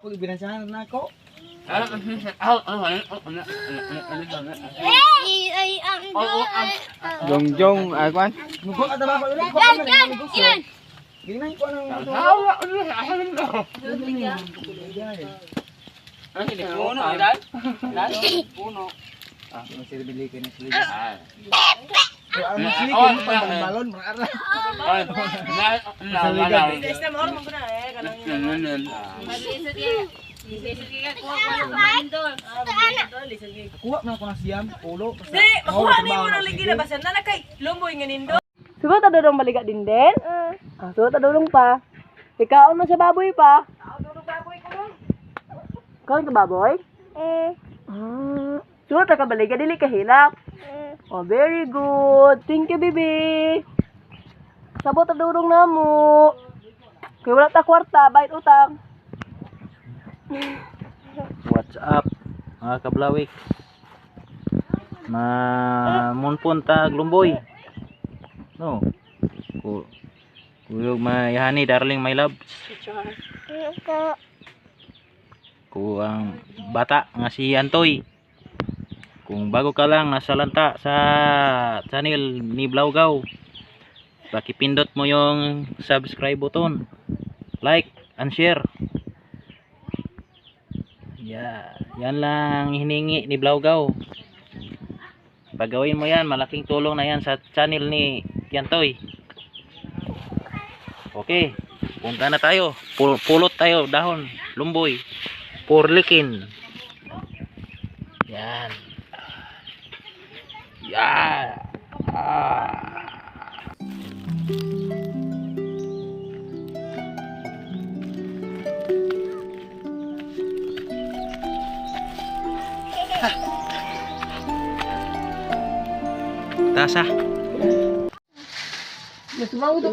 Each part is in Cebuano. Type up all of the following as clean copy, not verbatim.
Kung ibinansahan na ako. Jongjong, ay kwan. Mugo ka tabako ulit. Kuha ka na ng negosyo. Ginahin ko ng Puno, dal. Puno. Ah, masiribili ka na sila. Ang silikin mo pang balon, marara. Kuha man ako ng siyam, ulo. Di, makuha na yung unang ligi na basta na kay lumboy nga nindo. Sugot ta dodong baliga din din? Ah, sugot ta dodong pa. Ikaw na sa baboy pa. Kaon ka baboy? Ah, sugot ta ka baliga dili ka hilak. Oh, very good. Thank you, baby. Sabot ta dodong namo. Kay wala ta kwarta, bayad utang. What's up, mga kablawik? Ma munpon ta glumboy. No. Ku kuyog mayahani darling my love. Ku ang bata nga si Antoy. Kung bago ka lang nasa lanta sa channel ni Blaugaw, pakipindot mo yung subscribe button, like and share. Yeah, yan lang hiningi ni Blaugaw. Pag gawin mo yan, malaking tulong na yan sa channel ni Kiantoy. Okay, punta na tayo. Pulot tayo, dahon, lumboy, purlikin. Yan. Yan. Ah. Tasa. Sobrang to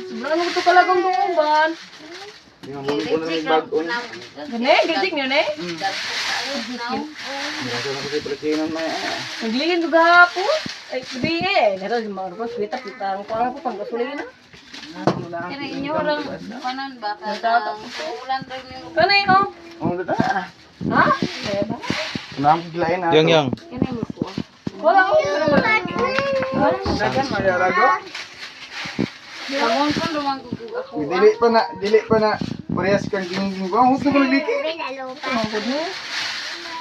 Sobrang to kalagang duuban. Ko na may bag-on. Gani, gajik niyo ne. Nasa na kasi palikinan may. Naglihin ko gahapon. Ay, gabi eh. Pero yung mga rupos, kita, kita. Ang kuha ko pang gasolina. Kaya inyo lang kanon ba ka ulan rin yung Kanay, oh. Oh, data. Ha? Eh, ba? Kunang gilain na. Yung yung. kini mo ko. Wala ko. Dagan mayarago. Bangon pa lumang gugug ako. Dili pa na, dili pa na. Parehas kang ginging ko. Ang husto ko nagliki.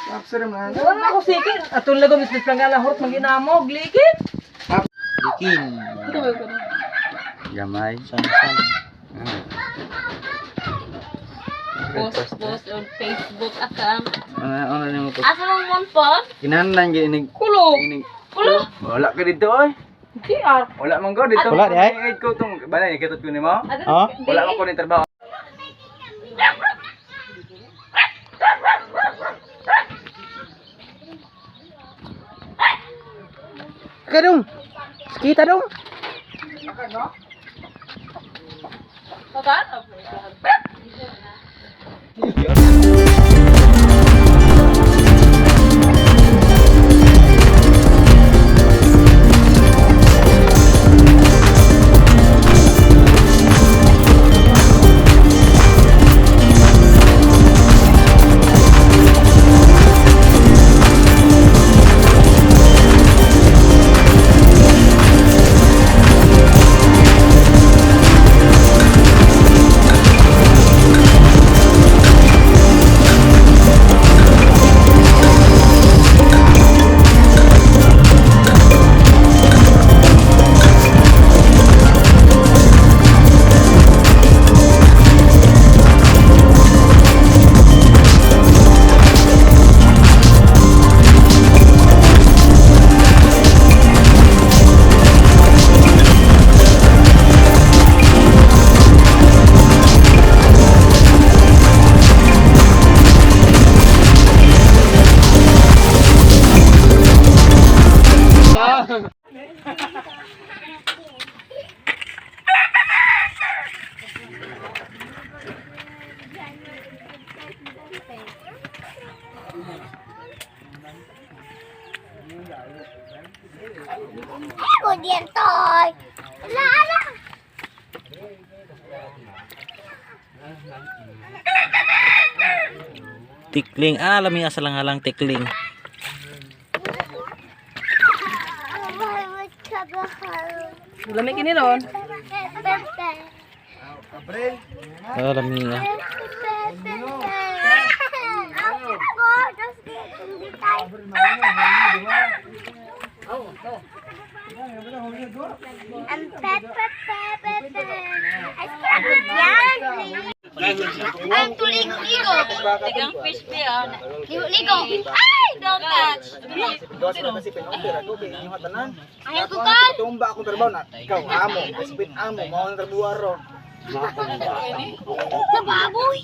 Absar man. Wala ako sikin. Atong lagom is lang nga lahorot maginamog. Likin. Likin. Gamay. San san. Post post on Facebook akang. Ano ano nimo ko? Asa lang mon po? Kinahanglan gyud inig Kulo. inig. Kulo. Wala ka dito oy. GR. Wala man ko dito. Wala di ay. Ay ko tong balay kitot ko nimo. Oh? Wala man ko ni trabaho. Kadong. Kita dong. Tikling. Ah, lami asa lang halang tikling. Lami kini ron. Ah, lami ah. Ang tuligo-ligo. Tigang fish be ah. Ligo-ligo. Ay, don't touch. Gawas na kasi pinoper ako kay inyong hatanan. Ayaw ko ka. Tumba akong trabaho na ikaw amo, kasipin amo, mao ang trabaho ro. Sa baboy.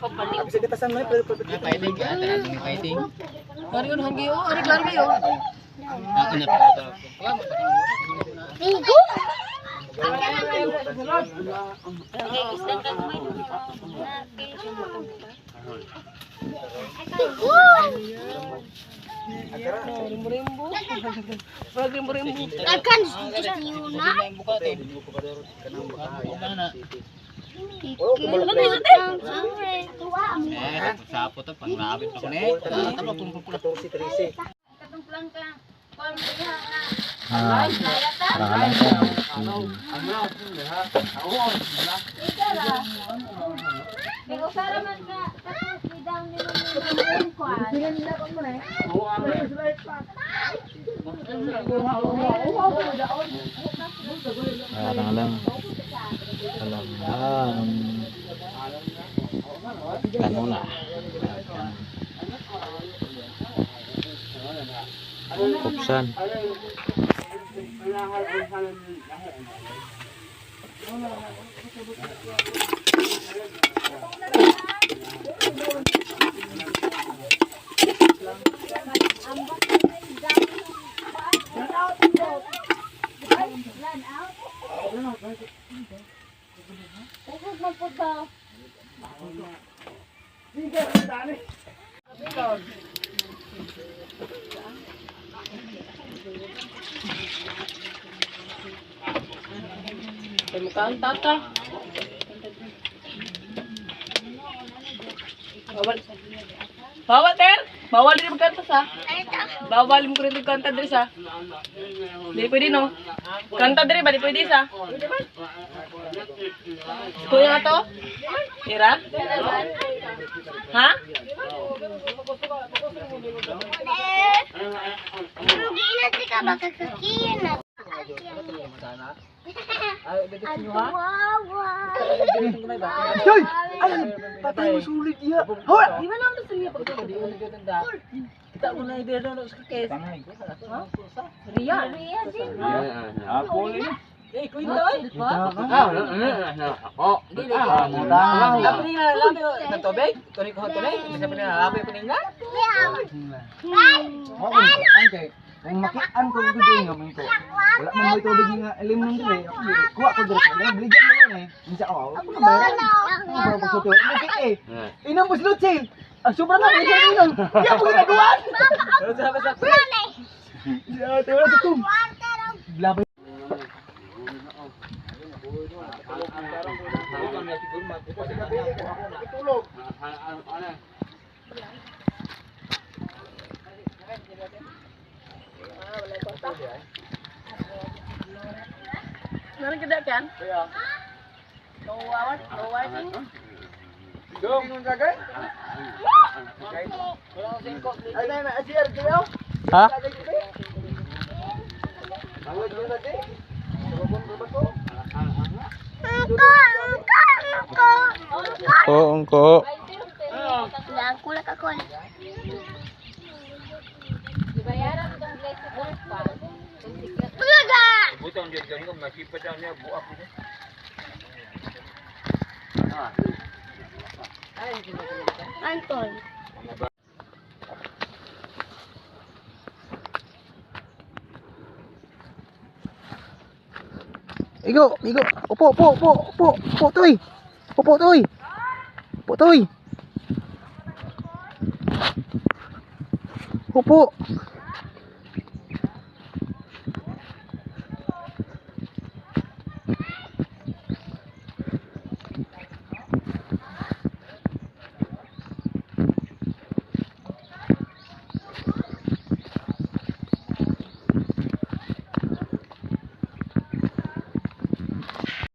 Abi sa gatasan man pero pero Fighting ka, fighting. Ari yun hanggi oh, ari klaro kayo. Ako na pa ito. Ligo. Rimbo-rimbo. Wag rimbo-rimbo. Akan na. Eh, sapo to panglabit pa ko ni. Tama pung pula. 14 13. Ah, halang ka. Halang lang. Halang lang. Kanuna. Kupsan. Kay mukha ang tata. Bawal. Bawal, ter. Bawal din magkanta sa. Bawal mo rin magkanta diri sa. Di pwede no. Kanta diri ba di pwede sa? Kuya nga to? Ira? Ha? Joy! Ay, patay mo sulit iya. Hoy! Di ba lang to sa pag Kita mo na idea doon sa kes. Riya. Riya din. Ako ni. Eh, kwento eh. Oh, Lapi ni na lapi ng tubig. Tuloy ko tuloy. Bisa pa nila lapi pa nila. Ang kay kung makian ko gud nga man ko. Wala man may tubig nga ilim nang dire. Kuha ko dire sa bligyan mo lang eh. Unsa ako? Ako na bayaran. Ako ba pagsulti? Mo eh. Inang buslot sale. Ang sobra na may inom. Di ako ginagawan. Ya, tayo sa tum. Laban. Meron ka dyan, Ken? Dong, kagay? Ay, na, na, si RJ, oh. Ha? Oo, ungko. Anton. Igo, igo. Upo, upo, upo, upo, upo, toy. Upo, toy. Upo, toy. Upo.